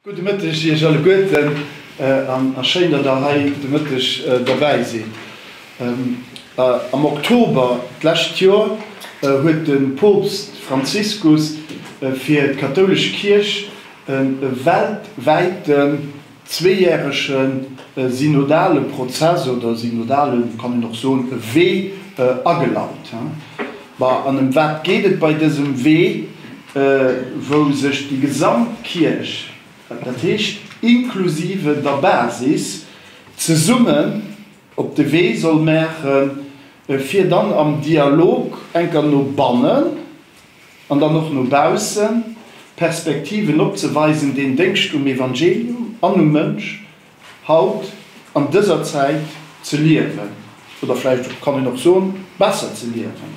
Gudde Mëtteg Iech alleguerten a schéin, datt Der hei de Mëtteg derbäi sidd. Am Oktober d'lescht Joer huet de Poopst Franziskus fir d'kathoulesch Kierch e weltwäiten zweejärege synodale Prozess oder synodale, kann een och soen, Wee agelaut. An ëm wat geet et bei dësem Wee, wou sech déi gesamt Kierch, dat heescht inklusive der Basis, zesummen op de Wee soll maachen, fir dann am Dialog enker no bannen an dann och no baussen Perspektiven opzeweisen, deen Déngscht um Evangelium an um Mënsch haut an dëser Zäit ze liewen, oder vläicht kann een och soen, besser ze liewen.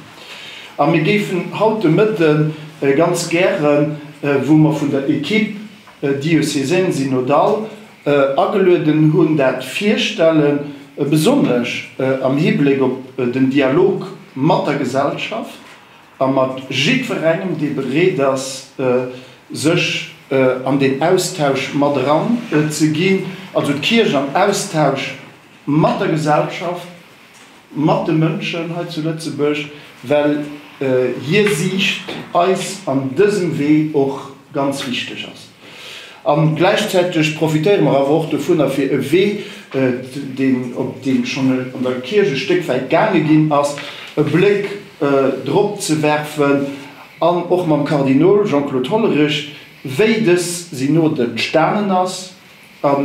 A mir géifen haut de Mëtte ganz gären, wou mer vun der Equipe diocésaine synodale agelueden hunn, dat virstellen, besonnesch am Hibléck op den Dialog mat der Gesellschaft, a mat jiddwerengem, dee bereet ass, sech an deen Austausch mat eran ze ginn, also d'Kierch am Austausch mat der Gesellschaft, mat de Mënschen hei zu Lëtzebuerg, well hir Siicht eis an dësem Wee och ganz wichteg ass. A gläichzäiteg profitéiere mer awer och dovunner, fir e Wee, deen, op deem schonn an der Kierch e Stéck wäit gaange ginn ass, e Bléck drop ze werfen an och mam Kardinol Jean-Claude Hollerich, wéi dës Synode entstanen ass a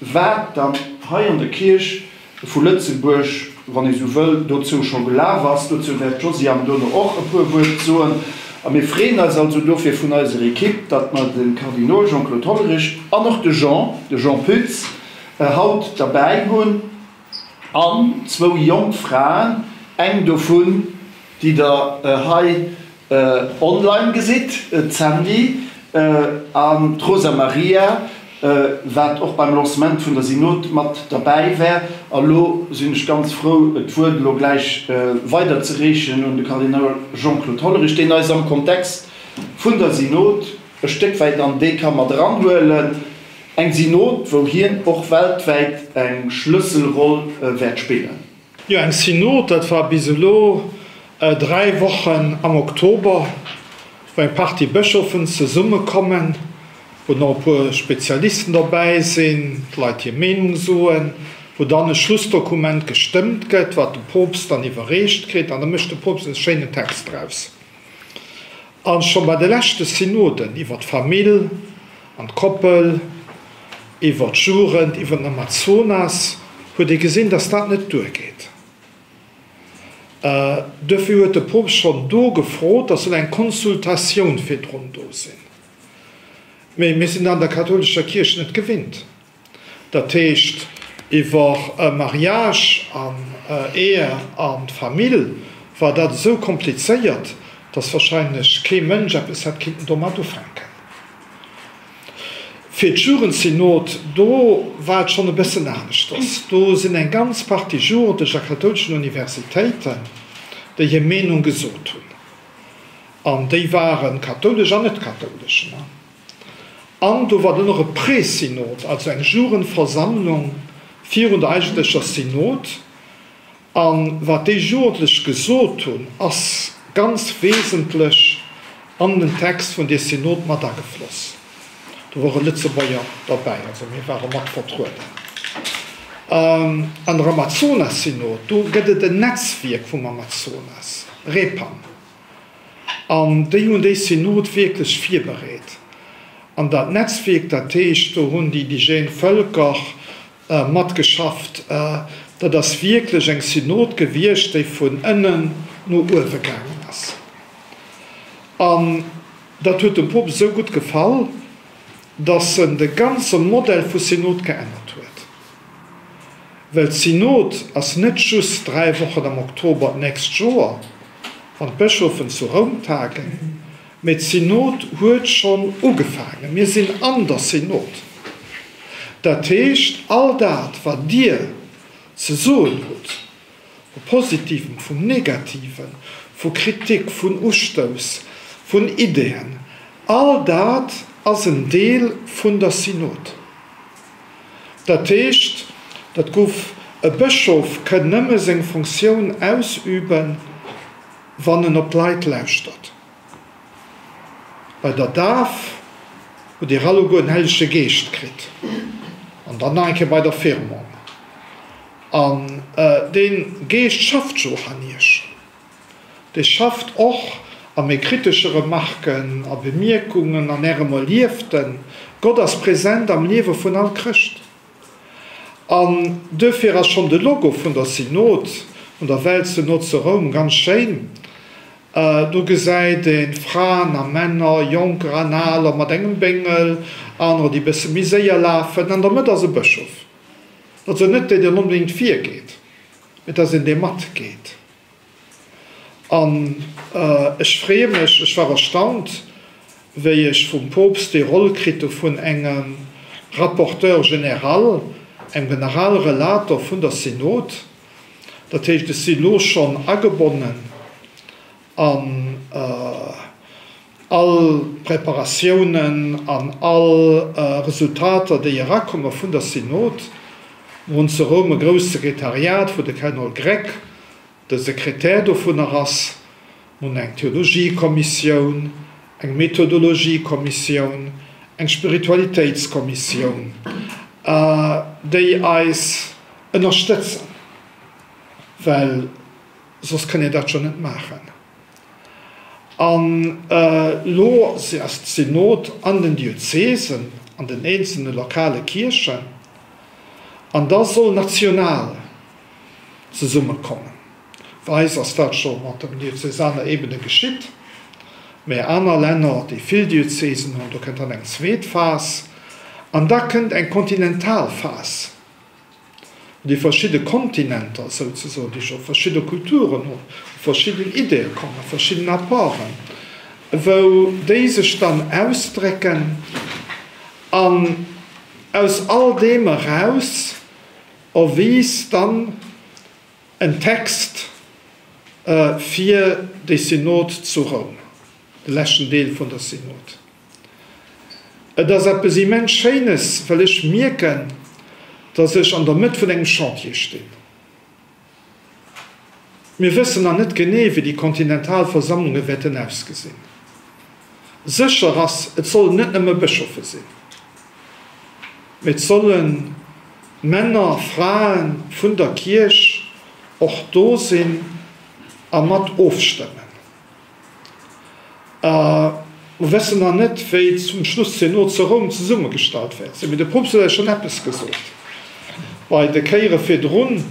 Wat dann hei an der Kierch vu Lëtzebuerg, wann ee sou wëll, dozou scho gelaf ass, dozou wäert d'Josiane dono och e puer Wuert soen. A mir freeën eis also dofir vun eiser Equipe, datt mer de Kardinol Jean-Claude Hollerich an och de Jean, de Jean Pütz, haut derbäi hunn an zwou jonk Fraen, eng dovun, déi Der hei online gesitt, d'Sandy an d'Rosa Maria, wat och beim Lancement vun der Synod mat derbäi war. A lo sinn ech ganz frou, d'Wuert elo gläich weiderzereechen un de Kardinol Jean-Claude Hollerich, deen eis am Kontext vun der Synod e Stéck wäit an déi ka mat eranhuelen, eng Synod, wou hien och weltwäit eng Schlësselroll wäert spillen. Jo, eng Synod, dat war bis elo 3 Wochen am Oktober, wou eng Partie Bëschofen zesummekommen, wou nach e puer Spezialisten derbäi sinn, d'Leit hir Meenung soen, wou dann e Schlussdokument gestëmmt gëtt, wat de Poopst dann iwwerreecht kritt, an da mécht de Poopst e schéinen Text draus. A scho bei de leschte Synoden iwwer d'Famill an d'Koppel, iwwer d'Jugend, iwwer den Amazonas huet ee gesinn, datt dat net duergeet. Duerfir huet de Poopst schonn do gefrot, datt soll eng Consultatioun virdrun do sinn. Mee mir sinn dat an der kathoulescher Kierch net gewinnt. Dat heescht, iwwer Mariage an Ehe an Famill war dat esou komplizéiert, dass wahrscheinlech kee Mënsch eppes hätt kinnten domat ufänken. Fir d'Jugendsynod, do war et schonn e bëssen aneschters. Do sinn eng ganz Partie Jugendlech a kathouleschen Universitéiten, déi hir Meenung gesot hunn. An déi ware kathoulesch an net kathoulesch. An do war dann och e Prä-Synod, also eng Jugendversammlung virun der eigentlecher Synod. A wat déi Jugendlech gesot hunn, ass ganz wesentlech an den Text vun där Synod mat agefloss. Do wor e Lëtzebuerger derbäi, also mir ware mat vertrueden. An der Amazonas-Synod, do gëtt et en Netzwierk vum Amazonas, REPAM. An déi hunn déi Synod wierklech virbereet. An dat Netzwierk, dat heescht, do hunn déi indigène Vëlker matgeschafft. Dat ass wierklech eng Synod gewiescht, déi vun ënnen no uewe gaangen ass. An dat huet dem Poopst esou gutt gefall, datt en de ganze Modell vu Synod geännert huet. Well d'Synod ass net just 3 Wochen am Oktober d'nächst Joer, wann d'Bëschofen zu Roum tagen, mee d'Synod huet schonn ugefaangen. Mir sinn an der Synod. Dat heescht, all dat, wat Dir ze soen hutt, vu Positivem, vum Negativen, vu Kritik, vun Ustouss, vun Ideeën, all dat. ass en Deel vun der Synod. Dat heescht, dat gouf, e Bëschof kënn nëmme seng Funktioun ausüben, wann en op d'Leit lauschtert. Bei der Daf hutt Dir alleguer en Hellege Geescht kritt an dann nach eng Kéier bei der Firmung. An dee Geescht schafft jo och an Iech. Dee schafft och a méi kritesche Remarken a Bemierkungen an Ärem Erlieften. Gott ass present am Liewe vun all Chrëscht. An duerfir ass schonn de Logo vun der Synod, vun der Weltsynod zu Roum, ganz schéin. Do gesäit ee Fraen a Männer, Jonker an Aler mat engem Béngel, anerer, déi e bësse méi séier lafen. An der Mëtt ass e Bëschof. Also net deen, deen onbedéngt virgeet, mee et ass een, dee matgeet. An ech freeë mech, ech war erstaunt, wéi ech vum Poopst déi Roll kritt hu vun engem Rapporteur général, engem Generalrelator vun der Synod. Dat heescht, ech si lo schonn agebonnen an all Preparatiounen an all Resultater, déi erakomme vun der Synod. Mer hunn zu Roum e grousst Sekretariat, wou de Kardinol Grech de Sekretär dovunner ass. Mer hunn eng Theologiekommissioun, eng Methodologiekommissioun, eng Spiritualitéitskommissioun, déi eis ënnerstëtzen, well soss kënnt een dat jo net maachen. An elo ass d'Synod an den Diözesen, an den eenzelne lokale Kierchen, an da soll national zesummekommen. Bei eis ass dat scho mat der diözesaner Ebene geschitt, mä aner Länner, déi vill Diözesen hunn, do kënnt dann eng zweet Phas an da kënnt eng kontinental Phas. Déi verschidde Kontinenter souzesoen, déi scho verschidde Kulturen hunn, op verschidden Ideeë kommen, verschidden Apporten, wou déi sech dann ausdrécken an aus all deem eraus erwiisst dann en Text fir déi Synod zu Roum, de leschten Deel vun der Synod. Et ass eppes immens Schéines, well ech mierken, dass ech an der Mëtt vun engem Chantier stinn. Mir wëssen nach net genee, wéi déi kontinental Versammlunge wäerten ausgesinn. Sécher ass, et sollen net nëmme Bëschofe sinn, mee et solle Männer, Frae vun der Kierch och do sinn a mat ofstëmmen. A mer wëssen nach net, wéi zum Schluss d'Synod zu Roum zesummegestallt wäert sinn. Mee de Poopst huet eis schonn eppes gesot. Bei de Kéiere virdrun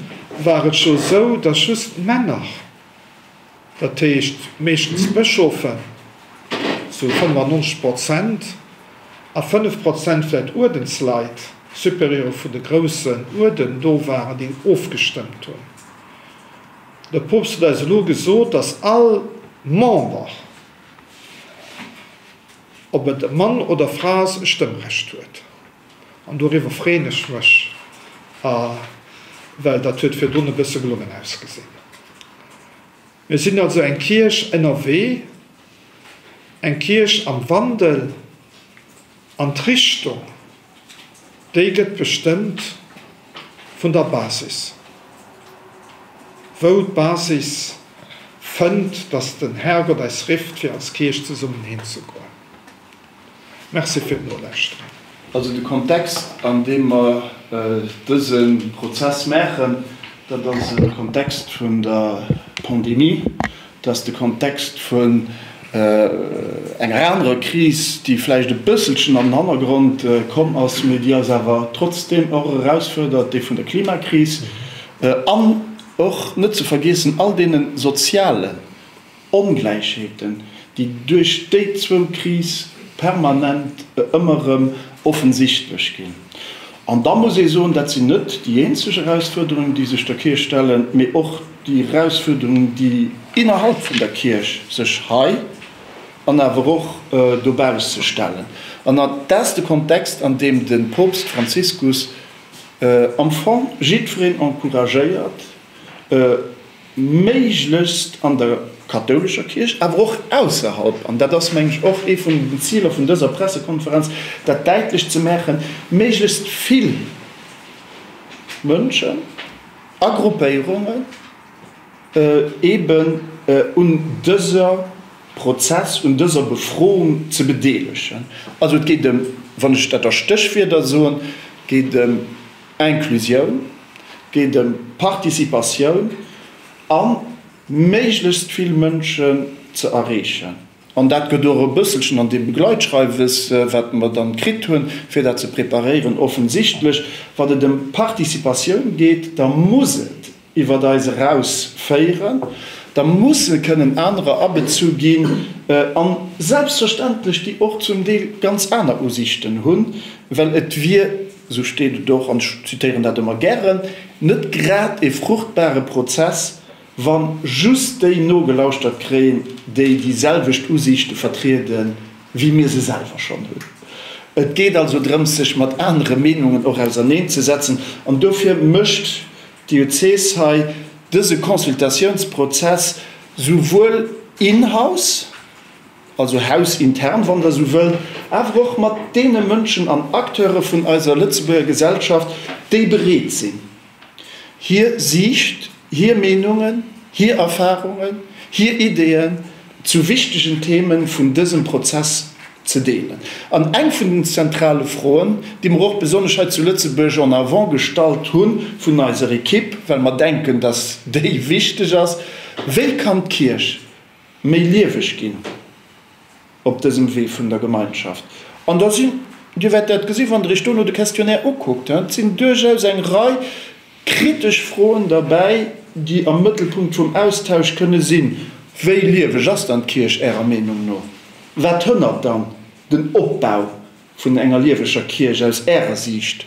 war et jo esou, datt just d'Männer, dat heescht meeschtens d'Bëschofen, zu 95 Prozent, a 5 Prozent vläicht Uerdensleit, Supérieure vun de groussen Uerden, do waren, déi ofgestëmmt hunn. De Poopst huet eis elo gesot, dass all Member, ob et e Mann oder Fra ass, e Stëmmrecht huet. An doriwwer freeën ech mech, well dat huet virdrun e bësse gelongen ausgesinn. Mir sinn also eng Kierch ënnerwee, eng Kierch am Wandel an d'Richtung, Déi gëtt bestëmmt vun der Basis. Wou d'Basis fënnt, dass den Herrgott eis rifft, fir als Kierch zesummen hinzegoen. Merci fir d'Nolauschteren. Also de Kontext, an deem mer dëse Prozess maachen, dat ass e Kontext vun der Pandemie, Dat ass de Kontext vun enger anerer Kris, déi vläicht e bësselchen an den Hannergrond komm ass, mee déi eis awer trotzdeem och erausfuerdert, déi vun der Klimakris an och net ze vergiessen all deene sozialen Ongläichheeten, déi duerch déi zwou Krise permanent ëmmer erëm offensichtlech ginn. An da muss ee soen, dat sinn net déi eenzeg Erausfuerderungen, déi sech der Kierch stellen, mee och déi Erausfuerderungen, déi innerhalb vun der Kierch sech hei an awer och dobausse stellen. An dat ass de Kontext, an deem de Poopst Franziskus am Fong jiddwereen encouragéiert, méiglechst an der. kathoulescher Kierch, awer och ausserhalb, an dat ass, meng ech, och ee vun den Ziler vun dëser Pressekonferenz, dat däitlech ze maachen, méiglechst vill Mënschen a Gruppéierungen eeben un dëser Prozess, un dëser Befroung ze bedeelegen. Also et geet ëm, wann ech dat a Stéchwierder soen, et geet ëm Inclusioun, et geet ëm Participatioun a méiglechst vill Mënschen ze erreechen. An dat gëtt och e bësselchen an deem Begleitschreiwes, wat mer dann kritt hunn, fir dat ze preparéieren, offensichtlech. Wann et ëm Participatioun geet, da muss et iwwert eis eraus féieren, da musse kënnen anerer abezu ginn, a selbstverständlech déi och zum Deel ganz aner Usiichten hunn, well et wier, esou steet et och, an ech zitéieren dat ëmmer gären, net grad e fruchtbare Prozess, wa just déi nogelauschtert kréien, déi déi selwecht Usiichte vertrieden, wéi mir se selwer schonn hunn. Et geet also drëms, sech mat anere Meenungen och auserneenzesetzen, an dofir mécht d'Diözes hei dëse Consultatiounsprozess souwuel in-house, also hausintern, wann Der esou wëllt, awer och mat deene Mënschen an Acteure vun eiser Lëtzebuerger Gesellschaft, déi bereet sinn, hir Siicht, hir Meenungen, hir Erfarungen, hir Ideeën zu wichtegen Themen vun dësem Prozess ze deelen. An eng vun den zentrale Froen, déi mer och besonnesch hei zu Lëtzebuerg en avant gestallt hu vun eiser Equipe, well mer denken, dass déi wichteg ass, Wéi kann d'Kierch méi lieweg ginn op dësem Wee vun der Gemeinschaft? An da sinn, Dir wäert dat gesinn, wann Der Iech dono de Questionnaire ukuckt, et sinn duerchaus eng Rei kritesch Froen derbäi, déi am Mëttelpunkt vum Austausch kënne sinn. Wéi lieweg ass dann d'Kierch Ärer Meenung no? Wat hënnert dann den Opbau vun enger lieweger Kierch aus Ärer Siicht?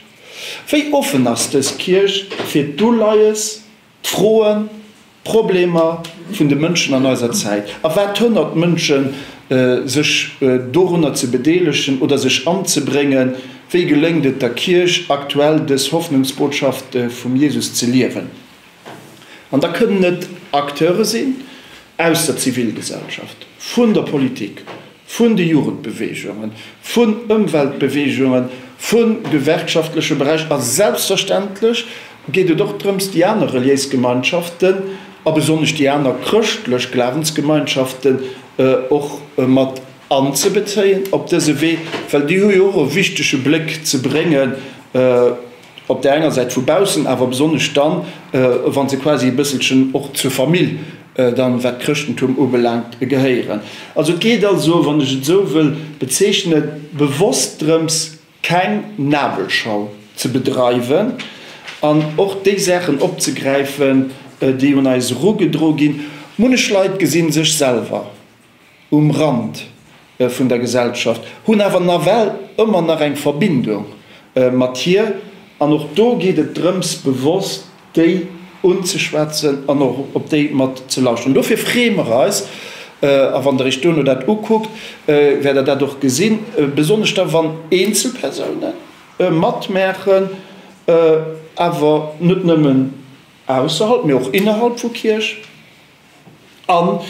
Wéi offen ass dës Kierch fir d'Uleies, d'Froen, d'Problemer vun de Mënschen an eiser Zäit? A wat hënnert d'Mënschen, sech dorunner ze bedeelegen oder sech anzebréngen? Wéi geléngt et der Kierch aktuell, dës Hoffnungsbotschaft vum Jesus ze liewen? An da kënnen et Acteure sinn aus der Zivilgesellschaft, vun der Politik, vun de Jugendbeweegungen, vun Ëmweltbeweegungen, vum gewerkschaftleche Beräich a selbstverständlech geet et och drëms, déi aner reliéis Gemeinschaften a besonnesch déi aner chrëschtlech Glawensgemeinschaften och mat anzebezéien op dëse Wee, well déi hu jo och e wichtege Bléck ze bréngen op där enger Säit vu baussen, awer besonnesch dann, wa se quasi e bësselchen och zur Famill dann, wat d'Chrëschtentum ubelaangt, gehéieren. Also et geet also, wann ech et esou wëll bezeechnen, bewosst drëms, keng Nabelschau ze bedreiwen an och déi Saachen opzegräifen, déi un eis erugedro ginn. Munnech Leit gesinn sech selwer um Rand vun der Gesellschaft, hunn awer nawell ëmmer nach eng Verbindung mat hir. An och do geet et drëms, bewosst déi unzeschwätzen an och op déi mat ze lauschteren. Dofir freeë mer eis, a wann Der Iech duerno dat ukuckt, wäert Der dat och gesinn, besonnesch da wann Eenzelpersoune matmaachen, awer net nëmmen ausserhalb, mee och innerhalb vu Kierch. A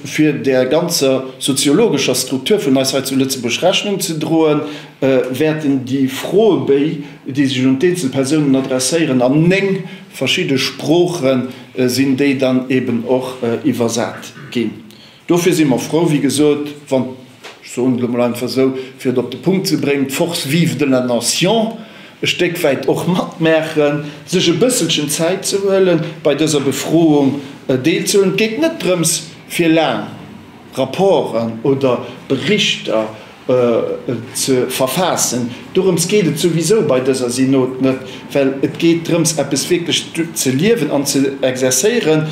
fir där ganzer soziologescher Struktur vun eis hei zu Lëtzebuerg Rechnung ze droen, wäerten déi Froebéi, déi sech un d'eenzel Persounen adresséieren, an 9 verschidde Sprooche sinn déi dann eben och iwwersat ginn. Dofir si mer frou, wéi gesot, wann, ech soen et elo mol einfach esou, fir et op de Punkt ze bréngen, d'Force vive de la nation e Stéck wäit och matmaachen, sech e bësselchen Zäit ze huelen, bei dëser Befroung deelzehuelen. Et geet net drëms, fir laang Rapporten oder Berichter ze verfaassen. Dorëms geet et souwisou bei dëser Synod net, well et geet drëms, eppes wierklech ze liewen an ze exerzéieren.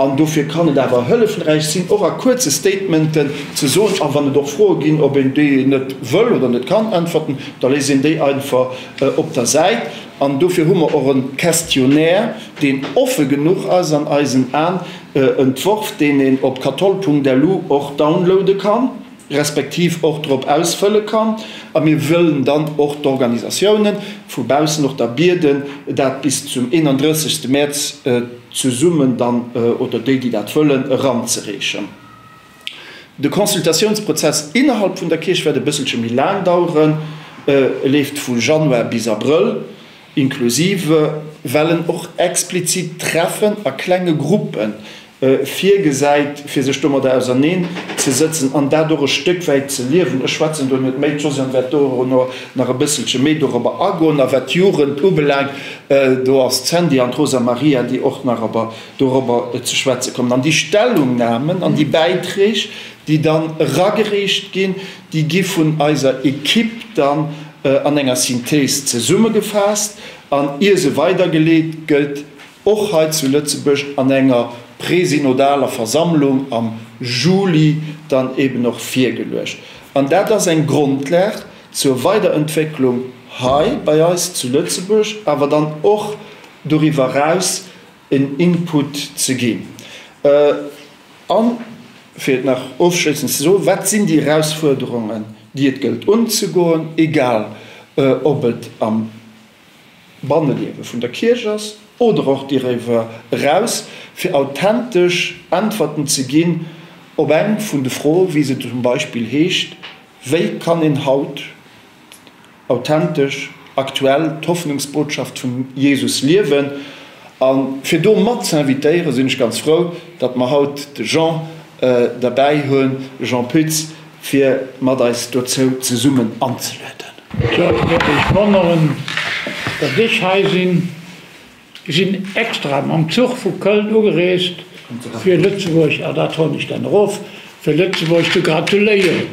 An dofir kann et awer hëllefräich sinn, och a kuerze Statementen ze soen, a wann et och Froe ginn, ob een déi net wëll oder net kann äntwerten, da léisst een déi einfach op der Säit. An dofir hu mer och e Questionnaire, deen offe genuch ass an eisen Aen, entworf, deen een op kathol.lu och downloade kann. respektiv och drop ausfëlle kann. A mir wëllen dann och d'Organisatiounen vu baussen och da bieden, dat bis zum 31. Mäerz zesummen dann, oder déi, déi dat wëllen, eranzereechen. De Consultatiounsprozess innerhalb vun der Kierch wäert e bësselche méi laang daueren. E leeft vu Januar bis Abrëll, inklusive well en och explizit Treffen a klenge Gruppe virgesäit, fir sech domadder auserneen ze sëtzen an dat och e Stéck wäit ze liewen. Ech schwätzen do net méi, d'Josiane wäert dono nach e bësselche méi dorobber agoen. A wat d'Jugend ubelaangt, do ass d'Sandy an d'Rosa Maria, déi och nach op dorobber ze schwätze kommen. An déi Stellungnahmen an déi Bäiträg, déi dann eragereecht ginn, déi gi vun eiser Equipe dann an enger Synthèse zesummegefaasst an, ier se weidergeleet gëtt, och hei zu Lëtzebuerg an enger presynodaler Versammlung am Juli dann eben och virgeluecht. An dat ass eng Grondlag zur Weiderentwécklung hei bei eis zu Lëtzebuerg, awer dann och doriwwer eraus en Input ze ginn. A fir et nach ofschléissend ze soen, Wat sinn déi Erausfuerderungen, déi et gëllt unzegoen, egal ob et am Banneliewe vun der Kierch ass oder och doriwwer eraus, fir authentesch Äntwerten ze ginn op eng vun de Froen, wéi se zum Beispill heescht, Wéi kann een haut authentesch, aktuell d'Hoffnungsbotschaft vum Jesus liewen? A fir do mat ze invitéieren, sinn ech ganz frou, datt mer haut de Jean derbäi hunn, de Jean Pütz, fir mat eis dozou zesummen anzelueden. Jo, et wäert Iech wonneren, datt ech hei sinn. Ech sinn extra mam Zuch vu Köln ugereest, fir Lëtzebuerg, a dat holen ech dann erof, fir Lëtzebuerg ze gratuléieren,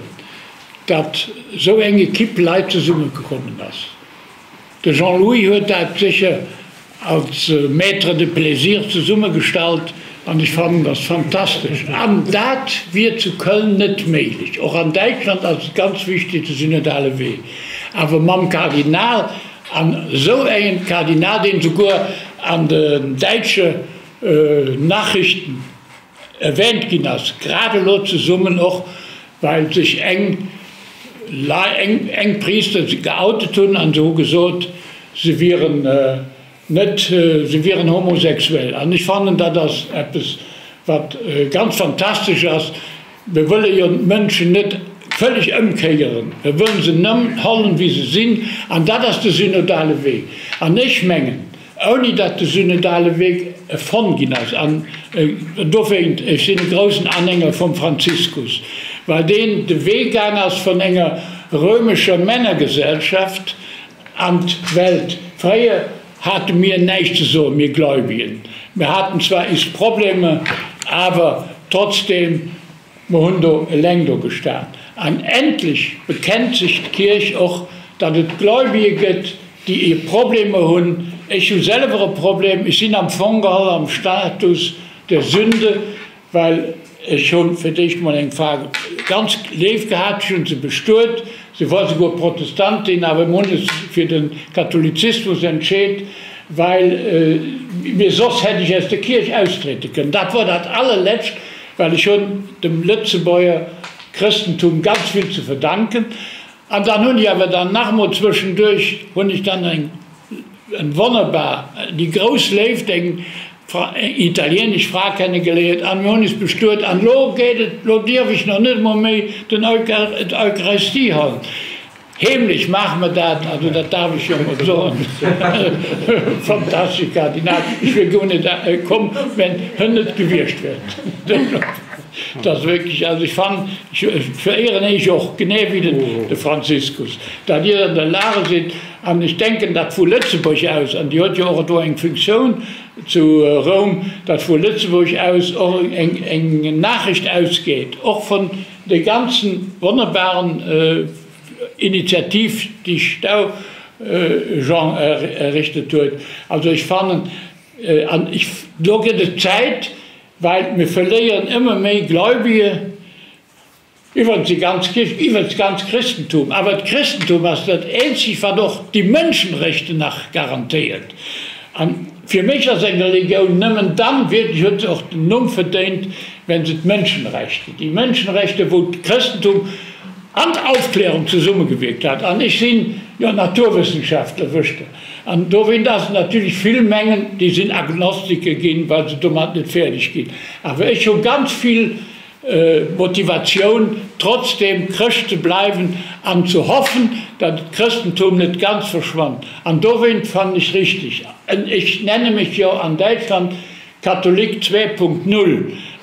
datt esou eng Equipe Leit zesummegekommen ass. De Jean-Louis huet dat sécher als Maître de plaisir zesummegestallt an ech fannen dat fantastesch. An dat wier zu Köln net méiglech. Och an Däitschland ass et ganz wichteg, de synodale Wee. Awer mam Kardinal, an esou engem Kardinal, deen esouguer an den däitsche Nachrichten erwähnt ginn ass, grad elo zesummen och, well sech eng eng Priister geoutet hunn an se hu gesot, se wieren net, se wieren homosexuell. An ech fannen, dat ass eppes, wat ganz fantastesch ass. Mir wëlle jo d'Mënschen net vëlleg ëmkéieren, mir wëllen se nëmmen hollen, wéi se sinn, an dat ass de synodale Wee. An ech mengen, ouni datt de synodale Wee erfonnt ginn ass, an dowéint, ech sinn e groussen Anhänger vum Franziskus, well deen de Wee gaang ass vun enger römescher Männergesellschaft an d'Welt. Fréier hate mir näischt ze soen, mir Gläubigen. Mir haten zwar is Problemer, awer trotzdem, mer hunn do eleng do gestan. An endlech bekennt sech d'Kierch och, datt et Gläubige gëtt, déi hir Problemer hunn. Ech hu selwer e Problem, ech sinn am Fong geholl am Status der Sünde, Well ech hu fir d'éischt mol eng Fra ganz léif gehat, ech hu se bestuet, se war souguer Protestantin, awer mir hunn es fir de Katholizismus entscheet, well mir soss hätt ech aus der Kierch austriede kënnen. Dat wor dat allerlescht, well ech hunn dem Lëtzebuerger Chrëstentum ganz vill ze verdanken. An dann hunn ech awer dann nach emol zwëschenduerch hunn ech dann eng eng wonnerbar, déi grouss Léift, eng italienesch Fra kennegeléiert an mir hunn is bestuet an elo geet et, elo dierf ech nach net emol méi den d'Eucharistie halen. Heemlech maache mer dat, also dat darf ech jo emol soen. Fantastesch Kardinal, ech wier guer net komm, wenn hën net gewiescht wär. Dat ass wierklech, also ech fannen, ech veréieren Iech och, genee wéi den de Franziskus, datt Dir an der Lage sidd, an ech denken, datt vu Lëtzebuerg aus, an Dir huet jo och do eng Funktioun zu Roum, datt vu Lëtzebuerg aus och eng eng Nachricht ausgeet, och vun de ganzen wonnerbaren Initiativ, déi Stau Jean errichtet huet. Also ech fannen, an ech, do gëtt et Zäit, Well mir verléieren ëmmer méi Gläubige iwwert déi ganz Kierch, iwwert d'ganz Christentum. Awer d'Christentum ass dat eenzegt, wat och déi Mënschenrechte nach garantéiert. An. Fir mech ass eng Religioun nëmmen dann wierklech, huet se och den Numm verdéint, wenn se d'Mënschenrechte, déi Mënschenrechte wou d'Chrëstentum an d'Aufklärung zesummegewierkt hat, an ech sinn jo Naturwëssenschaftler, wëscht Der, an dowéint ass et natierlech, vill mengen, déi sinn Agnostiker ginn, well se domat net fäerdeg ginn, awer ech hu ganz vill Motivatioun trotzdem Chrëscht ze bleiwen an ze hoffen, datt d'Chrëstentum net ganz verschwannt. An dowéint fannen ech richteg, ech nenne mech jo an Däitschland Katholik 2.0,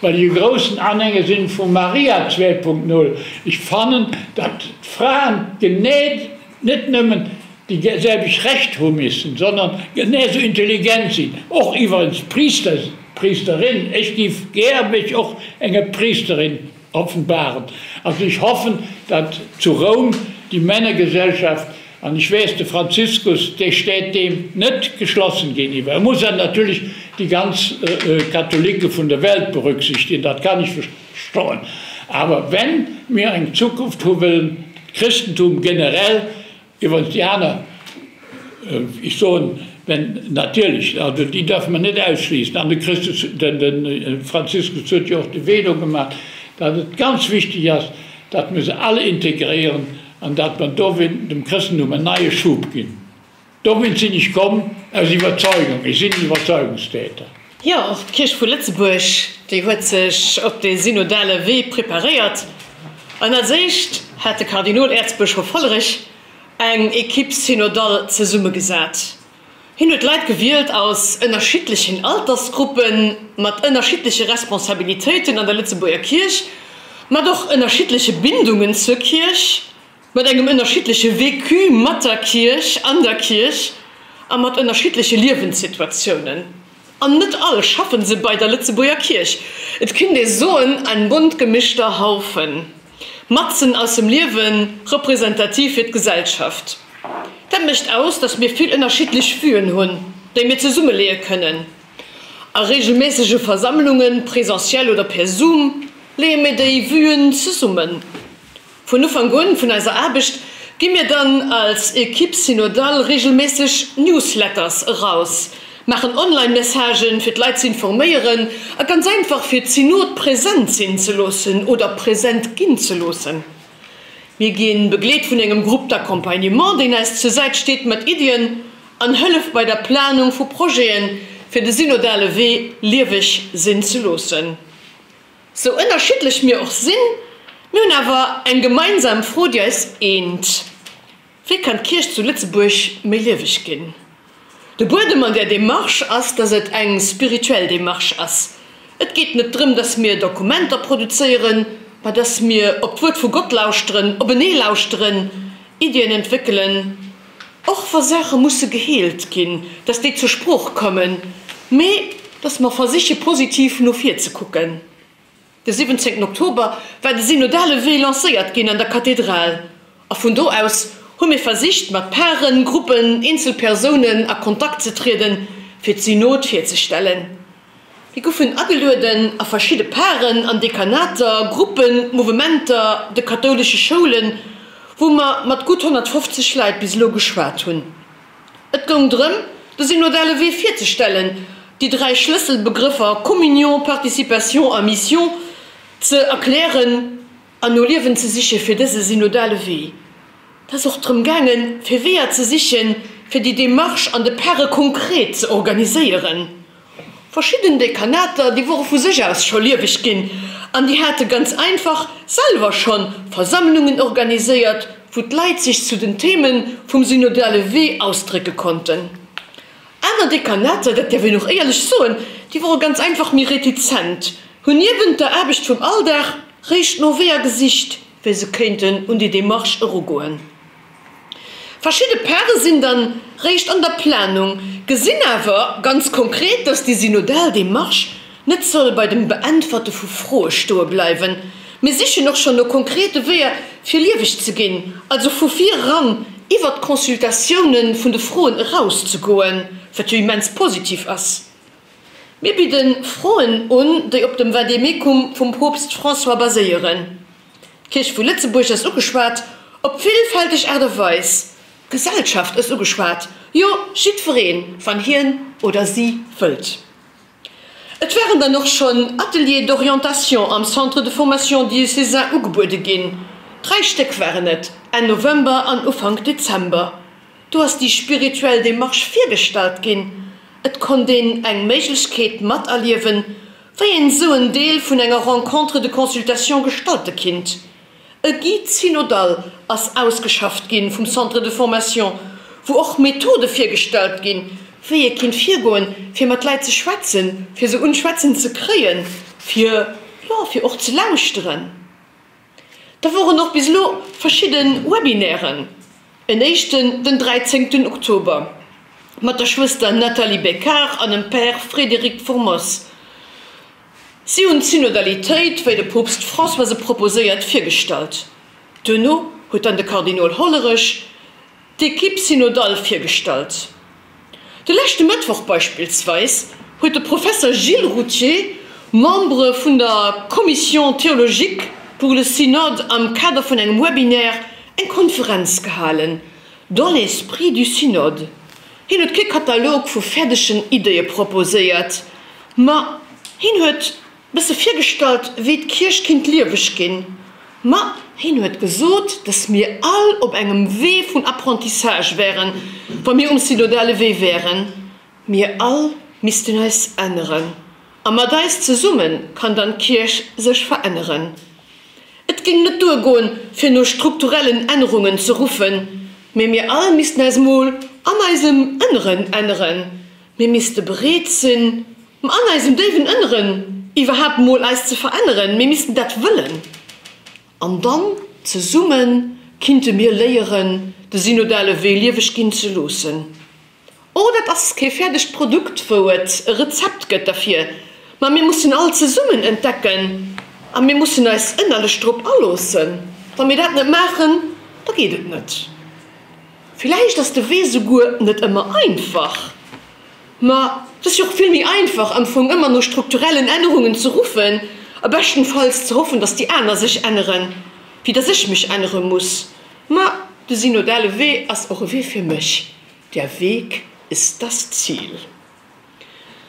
well ech e groussen Anhänger sinn vu Maria 2.0. Ech fannen, datt d'Fraen genee net nëmmen déi selwecht Recht hu missen, sondern genee esou intelligent sinn, och iwwerens Priester, Priesterin, ech géif gär mech och enger Priesterin offenbaren. Also ech hoffen, datt zu Roum déi Männergesellschaft, an ech weess, de Franziskus, dee steet deem net geschlossen géintiwwer, e muss awer natierlech déi ganz Katholike vun der Welt berücksichtigen, dat kann ech verstoen, awer wenn mir eng Zukunft hu wëllen, d'Christentum generell, Iwwerens déi aner, ech soen, wenn, natierlech, also déi däerfe mer net ausschliessen, an de Christus, de Franziskus huet jo och de Wee do gemaach, datt et ganz wichteg ass, datt mir se alle integréieren an datt mer dowéint dem Christentum en neie Schub ginn. Dowéint sinn ech komm, aus Iwwerzeugung, ech sinn en Iwwerzeugungstäter. Jo, och d'Kierch vu Lëtzebuerg, déi huet sech op dee synodale Wee preparéiert. An als éischt hat de Kardinol-Äerzbëschof Hollerich eng Equipe synodale zesummegesat. Hien huet Leit gewielt aus ënnerschiddlechen Altersgruppen, mat ënnerschiddleche Responsabilitéiten an der Lëtzebuerger Kierch, mat och ënnerschiddleche Bindungen zur Kierch, Mat engem ënnerschiddleche Vécu mat der Kierch, an der Kierch a mat ënnerschiddleche Liewenssituatiounen. An net all schaffen se bei der Lëtzebuerger Kierch. Et kinnt ee soen, ein bunt gemischter Haufen. Matzen aus dem Liewen, representativ fir d'Gesellschaft. Dat mécht aus, datt mir vill ënnerschiddlech Vuen hunn, déi mir zesummeleeë kënnen. A reegelméissege Versammlungen, présentiel oder per Zoom, leeë mir déi Vuen zesummen. Vun Ufank un vun eiser Aarbecht gi mir dann als Equipe synodale regelméisseg Newsletters eraus, maachen Online-Messagen fir d'Leit ze informéieren a ganz einfach fir d'Synod present sinn ze loossen oder present ginn ze loossen. Mir gi begleet vun engem Groupe d'accompagnement, deen eis zur Säit steet mat Iddien an Hëllef bei der Planung vu Projeten, fir de synodale Wee lieweg sinn ze loossen. Sou ënnerschiddlech mir och sinn, mir hunn awer eng gemeinsam Fro, déi eis eent, Wéi kann d'Kierch zu Lëtzebuerg méi lieweg ginn? De Buedem an där Demarche ass, dass et eng spirituell Demarche ass. Et geet net drëm, dass mir Dokumenter produzéieren, mä dass mir op d'Wuert vu Gott lauschteren, openee lauschteren, Iddien entwéckelen, och wa Saache musse geheelt ginn, dass déi zur Sprooch kommen, mee dass mer versiche positiv no vir ze kucken. De 17 Oktober war de synodale Wee lancéiert ginn an der Kathedral a vun do aus hu mir versicht mat Paren, Gruppen, eenzel Persounen a Kontakt ze trieden, fir d'Synod virzestellen. Mir goufen agelueden a verschidde Paren an Dekanater, Gruppen, Mouvementer, de kathoulesche Schoulen, wou mer mat gutt 150 Leit bis elo geschwat hunn. Et goung drëm, de synodale Wee virzestellen, déi 3 Schlësselbegrëffer Communion, Participation a Mission ze erklären an no Liewen ze siche fir dëse synodale Wee. Et ass och drëm gaangen, fir Weeër ze sichen, fir déi Demarche an de Pare konkret ze organiséieren. Verschidden Dekanater, déi wore vu sech aus scho lieweg ginn an déi hate ganz einfach selwer schonn Versammlungen organiséiert, wou d'Leit sech zu den Theme vum synodale Wee ausdrécke konnten. Aner Dekanater, dat däerf een och éierlech soen, déi wore ganz einfach méi retizent, hunn niewent der Aarbecht vum Alldag réischt no Weeër gesicht, wéi se kéinten un déi Demarche erugoen. Verschidde Pare sinn dann réischt an der Planung, gesinn awer ganz konkret, dass déi synodal Demarche net soll bei dem Beäntwerte vu Froe stoe bleiwen. Mir sichen och schonn no konkrete Weeër fir lieweg ze ginn, also vu vir eran iwwert d'Consultatioune vun de Froen erauszegoen, wat jo immens positiv ass. Mir bidde Froen un, déi op dem Vademecum vum Poopst François baséieren. D'Kierch vu Lëtzebuerg ass ugeschwat, op villfälteg Aart a Weis. d'Gesellschaft ass ugeschwat, jo jiddwereen, wann hien oder si wëllt. Et waren dann och schonn Ateliers d'orientation am Centre de formation diocésain ugebuede ginn. 3 Stéck waren et, Enn November an Ufank Dezember. Do ass déi spirituell Démarche virgestallt ginn. Et konnt een eng Méiglechkeet materliewen, wéi een esou en Deel vun enger Rencontre de consultation gestalte kinnt. E Guide synodal ass ausgeschafft ginn vum Centre de formation, wou och Methode virgestallt ginn, wéi ee kinnt virgoen, fir mat Leit ze schwätzen, fir se un d'Schwätzen ze kréien, fir, jo, fir och ze lauschteren. Da woren och bis elo verschidde Webinairen, en éischten den 13 Oktober mat der Schwëster Nathalie Becquart an dem Père Frédéric Formos. Si hunn d'Synodalitéit, wéi de Poopst François se proposéiert, virgestallt. Duerno huet dann de Kardinol Hollerech d'Equipe synodale virgestallt. De leschte Mëttwoch beispillsweis huet de Professer Gilles Routhier Membere vun der Commission théologique pour le synode am Kader vun engem Webinaire eng Konferenz gehalen, Dans l'esprit du synode. Hien huet kee Katalog vu fäerdegen Ideeë proposéiert, ma hien huet bësse virgestallt, wéi d'Kierch kinnt lieweg ginn. Ma hien huet gesot, dass mir all op engem Wee vun Apprentissage wären, wa mir um synodale Wee wären. Mir all missten eis änneren, a mat eis zesumme kann dann d'Kierch sech veränneren. Et géing net duergoen, fir no strukturellen Ännerungen ze ruffen, mee mir all missten eis mol an eisem Ënneren änneren. Mir misste bereet sinn, an eisem déiwen Ënneren iwwerhaapt mol eis ze veränneren. Mir missten dat wëllen. An dann, zesumme kinnte mir léieren, de synodale Wee lieweg ginn ze loossen. Oh, dat ass kee fäerdegt Produkt, wou et e Rezept gëtt derfir, ma mir mussen all zesummen entdecken a mir mussen eis ënnerlech drop aloossen. Wa mir dat net maachen, da geet et net. Villäicht ass de Wee souguer net ëmmer einfach, ma et ass jo och vill méi einfach am Fong ëmmer no strukturellen Ännerungen ze ruffen a beschtenfalls ze hoffen, dass déi aner sech änneren, wéi dass ech mech ännere muss. Ma de synodale Wee ass och e Wee fir mech. Der Weg ist das Ziel.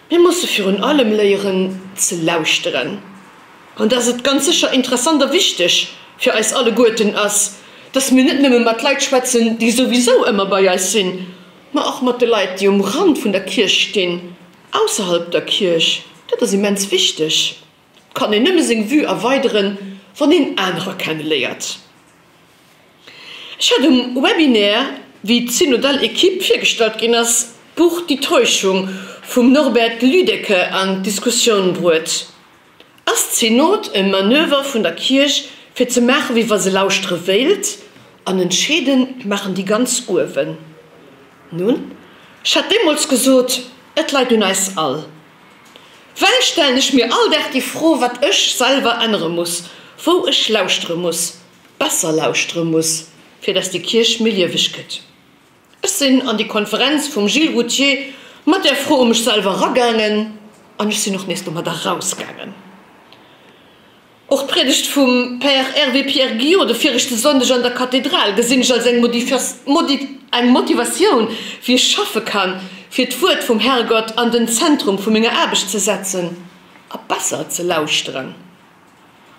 Mir musse virun allem léieren ze lauschteren. An dass et ganz sécher interessant a wichteg fir eis alleguerten ass, dass mir net nëmme mat Leit schwätzen, déi souwisou ëmmer bei eis sinn, ma och mat de Leit, déi um Rand vun der Kierch stinn, ausserhalb der Kierch, dat ass immens wichteg. Et kann een nëmme seng Vue erweideren, wann een anerer kenneléiert. Ech hat um Webinaire, wéi d'synodal Equipe virgestallt ginn ass, d'Buch Die Täuschung vum Norbert Lüdecke an d'Diskussioun bruet. Ass d'Synod e Manöver vun der Kierch fir ze maache wéi wa se lauschtere wéilt, an entscheeden maachen déi ganz uewen? Nun, ech hat deemools gesot, et leit un eis all. Well stellen ech mir all Dag déi Fro, wat ech selwer ännere muss, wou ech lauschtere muss, besser lauschtere muss, fir dass déi Kierch méi lieweg gëtt. Ech sinn an déi Konferenz vum Gilles Routhier mat där Fro u mech selwer eragaangen an ech sinn och nees domadder erausgaangen. Och d'Priedegt vum Père Hervé Pierre Guillot de viregte Sonndeg an der Kathedral gesinn ech als eng eng Motivatioun, wéi ech schaffe kann, fir d'Wuert vum Herrgott an den Zentrum vu menger Aarbecht ze setzen a besser ze lauschteren.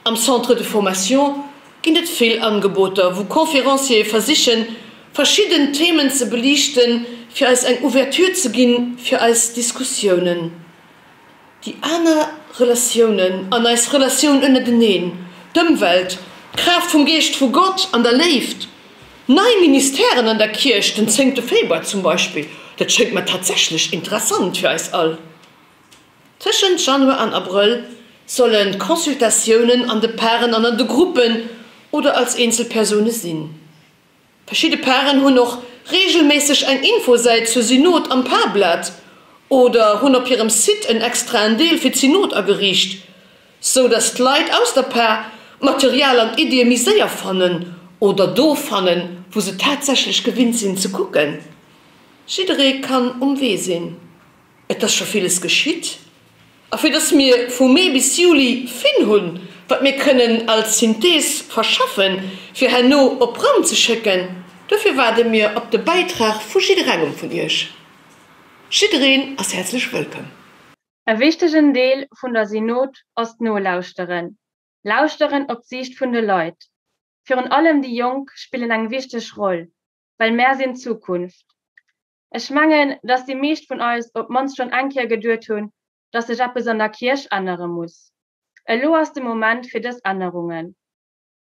Am Centre de formation ginn et vill Angeboter, wou Conférenciere versichen, verschidden Themen ze beliichten, fir eis eng Ouverture ze ginn fir eis Diskussiounen, déi aner Relatiounen an eis Relatioun ënnerteneen, d'Ëmwelt, d'Kraaft vum Geescht vu Gott an der Léift, nei Ministèren an der Kierch, den zéngte Februar zum Beispill, dat schéngt mer tatsächlech interessant fir eis all. Tëschent Januar an Abrëll sollen d'Consultatiounen an de Paren an an de Gruppen oder als Eenzelpersoune sinn. Verschidde Paren hunn och reegelméisseg eng Infosäit zur Synod am Parblat oder hunn op hirem Site en extraen Deel fir d'Synod ageriicht, sou dass d'Leit aus der Par d'Material an d'Iddie méi séier fannen oder do fannen, wou se tatsächlech gewinnt sinn ze kucken. Jidderee kann um Wee sinn. Et ass scho villes geschitt, a fir dass mir vu Mee bis Juli vill hunn, wat mir kënnen als Synthees verschaffen, fir herno op Roum ze schécken. Dofir waarde mir op de Bäitrag vu jidderengem vun Iech. Jiddereen ass häerzlech wëllkomm. E wichtegen Deel vun der Synod ass d'Nolauschteren. Lauschteren op d'Siicht vun de Leit. Virun allem déi Jonk spillen eng wichteg Roll, well mär sinn d'Zukunft. Ech mengen, dass déi meescht vun eis op d'mannst schonn eng Kéier geduet hunn, dass sech eppes an der Kierch ännere muss. Elo ass de Moment fir dës Ännerungen.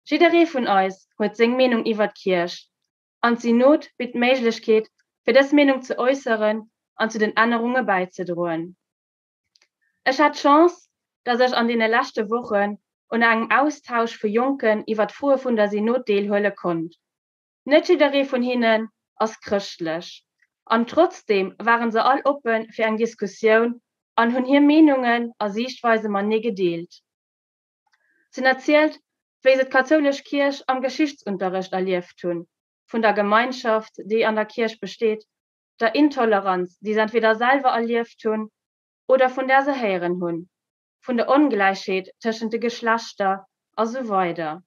Jidderee vun eis huet seng Meenung iwwer d'Kierch, an d'Synod bitt d'Méiglechkeet, fir dës Meenung ze äusseren an zu den Ännerunge bäizedroen. Ech hat d'Chance, dass ech an deene leschte Wochen un engem Austausch vu Jonken iwwer d'Froe vun der Synod deelhuele konnt. Net jidderee vun hinnen ass chrëschtlech, an trotzdeem ware se all oppe fir eng Diskussioun an hunn hir Meenungen a Siichtweise matenee gedeelt. Si hunn erzielt, wéi se d'kathoulesch Kierch am Geschichtsunterrecht erlieft hunn, vun der Gemeinschaft, déi an der Kierch besteet, der Intoleranz, déi se entweder selwer erlieft hunn oder vun där se héieren hunn, vun der Ongläichheet tëschent de Geschlechter a sou weider.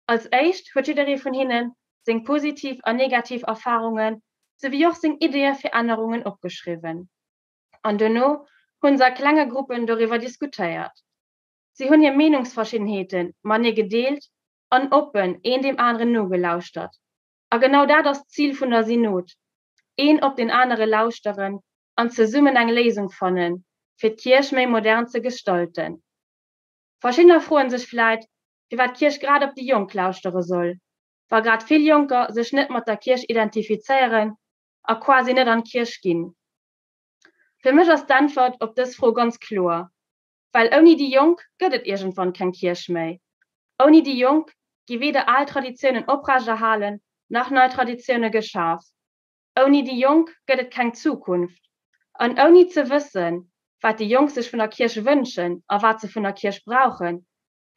Als éischt huet jidderee vun hinne seng positiv a negativ Erfarunge souwéi och seng Ideeë fir Ännerungen opgeschriwwen. An duerno hunn se a klenge Gruppen doriwwer diskutéiert. Si hunn hir Meenungsverschiddenheete matenee gedeelt an oppen een deem aneren nogelauschtert. A genau dat ass d'Zil vun der Synod, een op deen anere lauschteren an zesummen eng Léisung fannen, fir d'Kierch méi modern ze gestalten. Verschiddener froen sech vläit, firwat d'Kierch grad op déi Jonk lauschtere soll, wa grad vill Jonker sech net mat der Kierch identifizéieren a quasi net an d'Kierch ginn. Fir mech ass d'Äntwert op dës Fro ganz kloer, Well ouni déi Jonk gëtt et iergendwann keng Kierch méi. Ouni déi Jonk gi weder al Traditiounen oprechterhalen, nach nei Traditioune geschaf. Ouni déi Jonk gëtt et keng Zukunft. An ouni ze wëssen, wat déi Jonk sech vun der Kierch wënschen a wat se vun der Kierch brauchen,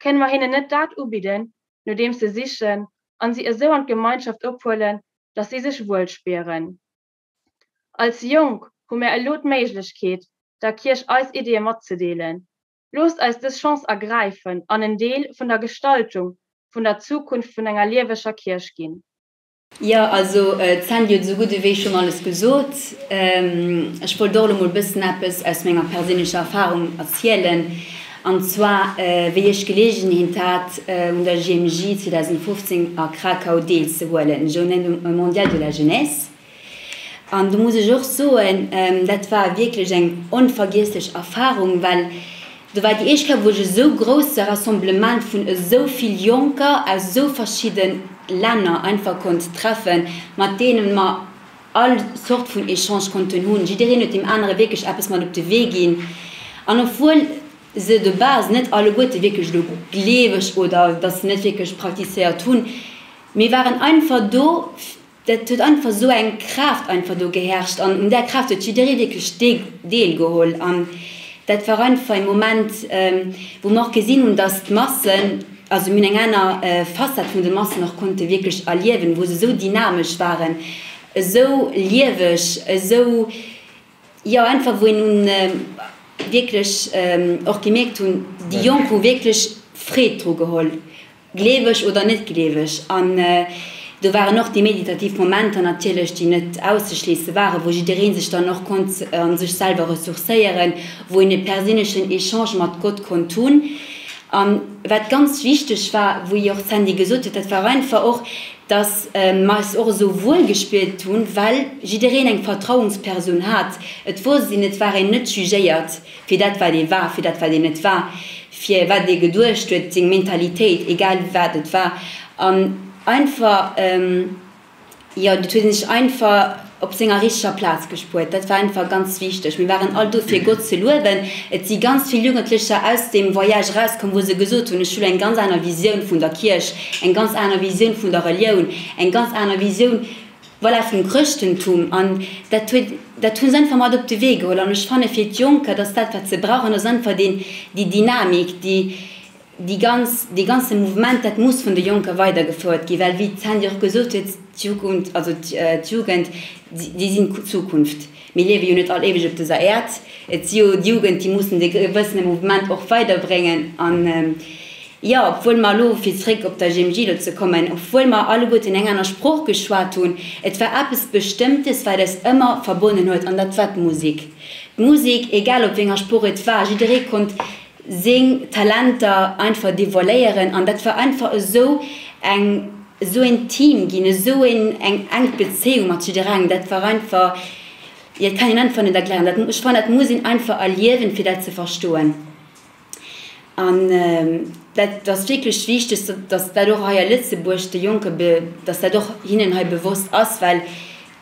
kënne mer hinnen net dat ubidden, nodeems se sichen, an si esou an d'Gemeinschaft ophuelen, datt si sech wuel spieren. Als Jonk hu mär elo d'Méiglechkeet, der Kierch eis Ideeë matzedeelen. Loosst eis dës Chance ergräifen an en Deel vun der Gestaltung vun der Zukunft vun enger lieweger Kierch ginn. Jo, also d'Sandy huet esou gutt ewéi schonn alles gesot. Ech wollt och elo mol bëssen eppes aus menger perséinlecher Erfahrung erzielen, an zwar wéi ech d'Geleegenheet hat un der JMJ 2015 a Krakau deelzehuelen, Journée mondiale de la jeunesse. An do muss ech och soen, dat war wierklech eng onvergiesslech Erfahrung, well do war déi éischt Kéier, wou ech esou grousse Rassemblement vun esou vill Jonker aus esou verschidde Länner einfach konnt treffen, mat deene mer all Zort vun Echange konnten hunn. Jiddereen huet deem anere wierklech eppes mat op de Wee ginn. An obwuel se de base net alleguerte wierklech elo gleeweg oder datt se net wierklech praktizéiert hunn, mir waren einfach do, Dat huet einfach esou eng Kraaft einfach do geherrscht an un där Kraaft huet jidderee wierklech deelgeholl an dat war einfach e Moment, wou mer och gesinn hunn, dass d'Massen, also mir hunn eng aner Facette vun de Massen och konnte wierklech erliewen, wou se esou dynamesch waren, esou lieweg, esou, jo einfach wou een un wierklech och gemierkt hunn, déi Jonk hu wierklech Freed dru geholl. Gleeweg oder net gleeweg. An do waren och déi meditativ Momenter natierlech, déi net auszeschléisse waren, wou jidderee sech dann och konnt a sech selwer ressourcéieren, wou een e perséinlechen Echange mat Gott konnt hunn. A wat ganz wichteg war, wéi och d'Sandy gesot huet, dat war einfach och, dass mer eis och esou wuel gespiert hunn, well jiddereen eng Vertrauenspersoun hat. Et wosst een, et war een net jugéiert. Fir dat wat ee war, fir dat wat een net war, fir wat ee geduecht huet, seng Mentalitéit, egal wat et war. An einfach, jo, et huet ee sech einfach op senger richteger Plaz gespuert. Dat war einfach ganz wichteg. Mir waren all do fir Gott ze luewen. Et si ganz vill Jugendlecher aus deem Voyage erauskomm, wou se gesot hunn, ech hu lo eng ganz aner Visioun vun der Kierch, eng ganz aner Visioun vun der Relioun, eng ganz aner Visioun, Voilà, vum Chrëschtentum. An dat huet, dat hu se einfach mat op de Wee geholl. An ech fanne fir d'Jonker, dass dat, wat se brauchen, ass einfach deen, déi Dynamik, déi, déi ganz, dee ganze Mouvement, dat muss vun de Jonke weidergefouert ginn. Well, wéi d'Sandy och gesot huet, d'Jugend, also d'Jugend, déi sinn d'Zukunft. Mir liewe jo net all éiweg op dëser Äerd. Et si jo d'Jugend, déi mussen dee gewëssene Mouvement och weiderbréngen. An. Jo, obwuel mer elo, fir zréck op der GMG elo ze kommen, obwuel mer alleguerten eng aner Sprooch geschwat hunn, et war eppes Bestëmmtes, wat eis ëmmer verbonnen huet, an dat war d'Musek. D'Musek, egal op wéi enger Sprooch et war, jidderee konnt seng Talenter einfach devoiléieren an dat war einfach esou eng, esou een Team ginn, esou een, eng enk Bezéiung mat jidderengem, dat war einfach, jo, dat kann een einfach net erklären. Dat, ech fannen, dat muss een einfach erliewen, fir dat ze verstoen. An dat ass wierklech wichteg, datt dat och hei a Lëtzebuerg de Jonke, datt dat och hinnen hei bewosst ass, well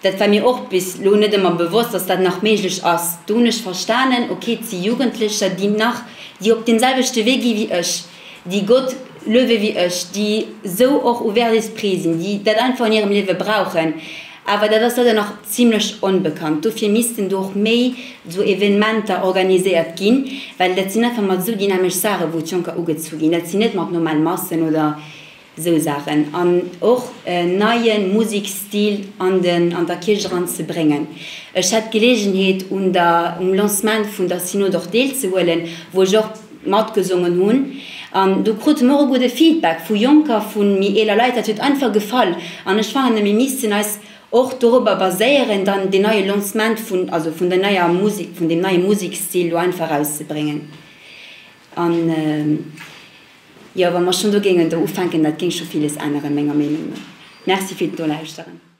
dat war mir och bis elo net ëmmer bewosst, datt dat nach méiglech ass. Do hunn ech verstanen, okay, et si Jugendlecher, déi nach, déi op deem selwechte Wee gi wéi ech, déi Gott luewe wéi ech, déi esou och ouvert d'esprit sinn, déi dat einfach an hirem Liewe brauchen. Awer dat ass leider nach zimlech onbekannt. Dofir missten do och méi esou Evenementer organiséiert ginn, well dat sinn einfach mat esou dynamesch Saachen, wou d'Jonker ugezu ginn. Dat sinn net mat normal Massen oder esou Saachen. An och en neie Musekstil an den, an der Kierch eran ze bréngen. Ech hat d'Geleegenheet un der, um Lancement vun der Synod och deelzehuelen, wou ech och matgesongen hunn an do krute mer och e gudde Feedback vu Jonker, vu méi eeler Leit. Dat huet einfach gefall an ech fannen, mir missten eis och dorobber baséieren, dann deen neie Lancement vun, also vun der neier Musek, vun deem neie Musekstil do einfach erauszebréngen. An jo, wa mer schonn do géingen do ufänken, dat géing scho villes änneren, menger Meenung no. Merci fir d'Nolauschteren.